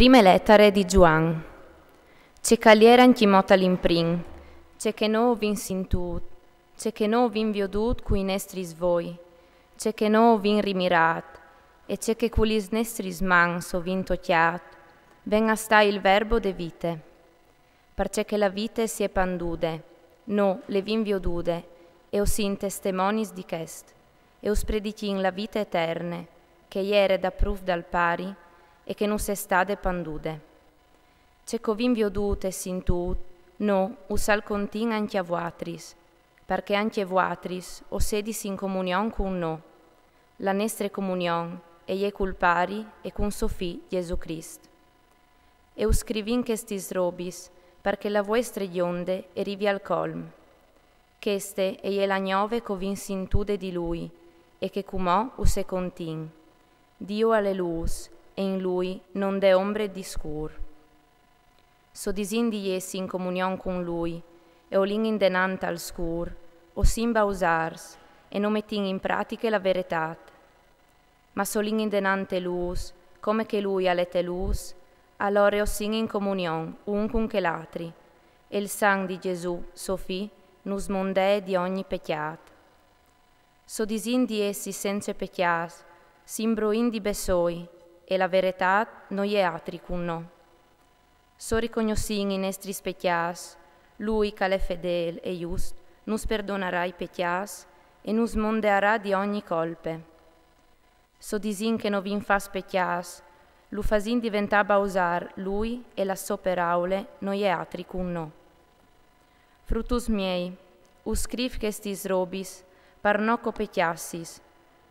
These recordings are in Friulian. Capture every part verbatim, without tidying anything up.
Prime letare di Giuan. Ce che al jere ancjemò tal imprin, ce che no o vin sintût, ce che no o vin viodût cui nestris voi, ce che no o vin rimirât, e ce che cu lis nestris mans o vin tocjât, ven a stâ il verbo de vite. Parcè che la vite si è pandude, no le vin viodude, e o sin testemonis di chest, e us predicìn la vite eterne, che e jere dapruf dal Pari, e che nus è stade pandude. Ce che o vin viodût e sintût, no us al contìn ancje a vuatris, parcè che ancje vuatris o sedis in comunion cun no. La nestre comunion e je cul Pari e cun so Fi Jesù Crist. E us scrivìn chestis robis, parcè che la vuestre gjonde e rivi al colm. Cheste e je la gnove che o vin sintude di lui, e che cumò us e contìn. Diu al è lûs, e in lui no 'nd è ombre di scûr. Se o disìn di jessi in comunion cun lui, e o lin indenant al scûr, o sin bausârs, e no metìn in pratiche la veretât. Ma se o lin indenant te lûs, come che lui al è te lûs, alore o sin in comunion un cun chel altri, e il sanc di Jesù, so Fi, nus mondee di ogni pecjât. Se o disìn di jessi cence pecjâts, si imbroìn di bessôi, e la veretât no je altri cun no. Se o ricognossìn i nestris pecjâts, lui che al è fedêl e just, nus perdonarà i pecjâts e nus mondearà di ogni colpe. Se o disìn che no vin fats pecjâts, lu fasìn deventâ bausâr lui, e la sô peraule no je altri cun no. Fruts miei, us scrîf chestis robis, par no che o pecjassis,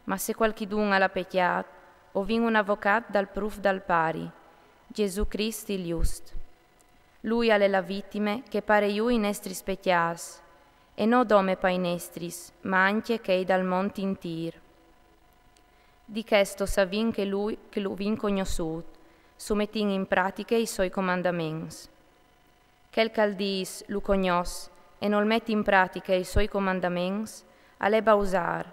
ma se cualchidun al à pecjât, o vin un avocât dapruf dal Pari, Jesù Crist il just. Lui al è la vitime che e pare jù i nestris pecjâts, e no dome pai nestris, ma ancje chei dal mont intîr. Di chesto savìn che lui, che lu vin cognossût, se o metìn in pratiche i sôi comandaments. Chel che al dîs lu cognòs, e nol met in pratiche i sôi comandaments, al è bausâr,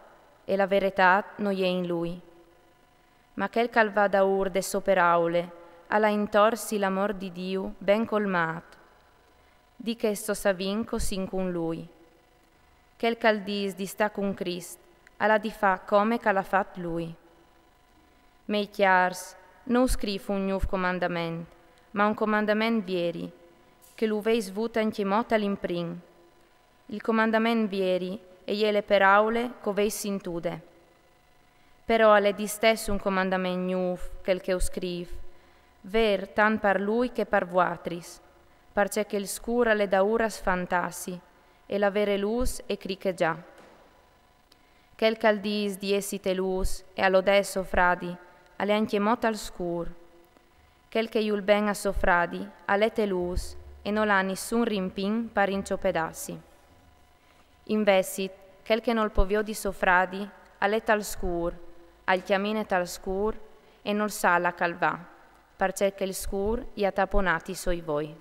e la veretât no je in lui. Ma chel che al va daûr de sô peraule, al à intor si l'amôr di Diu ben colmât. Di chesto savìn che o sin cun lui. Chel che al dîs di stâ cun Crist, al à di fâ come che al à fat lui. Miei cjârs, no us scrîf un gnûf comandament, ma un comandament vieri, che lu veis vût ancjemò tal imprin. Il comandament vieri e je le peraule che o veis sintude. Però al è distès un comandament gnûf, chel che us scrîf, vêr tant par lui che par vuatris, parcè che il scûr al è daûr a sfantâsi, e la vere lûs e criche za. Chel che al dîs di jessi te lûs e al odee so fradi, al è ancjemò tal scûr. Chel che e jûl ben a so fradi, al è te lûs, e nol à nissun rimpin par inciopedâsi. Invezit, chel che nol pò viodi so fradi, al è tal scûr, al cjamine tal scûr, e nol sa là che al va, parcè che il scûr i à taponât i sôi voi.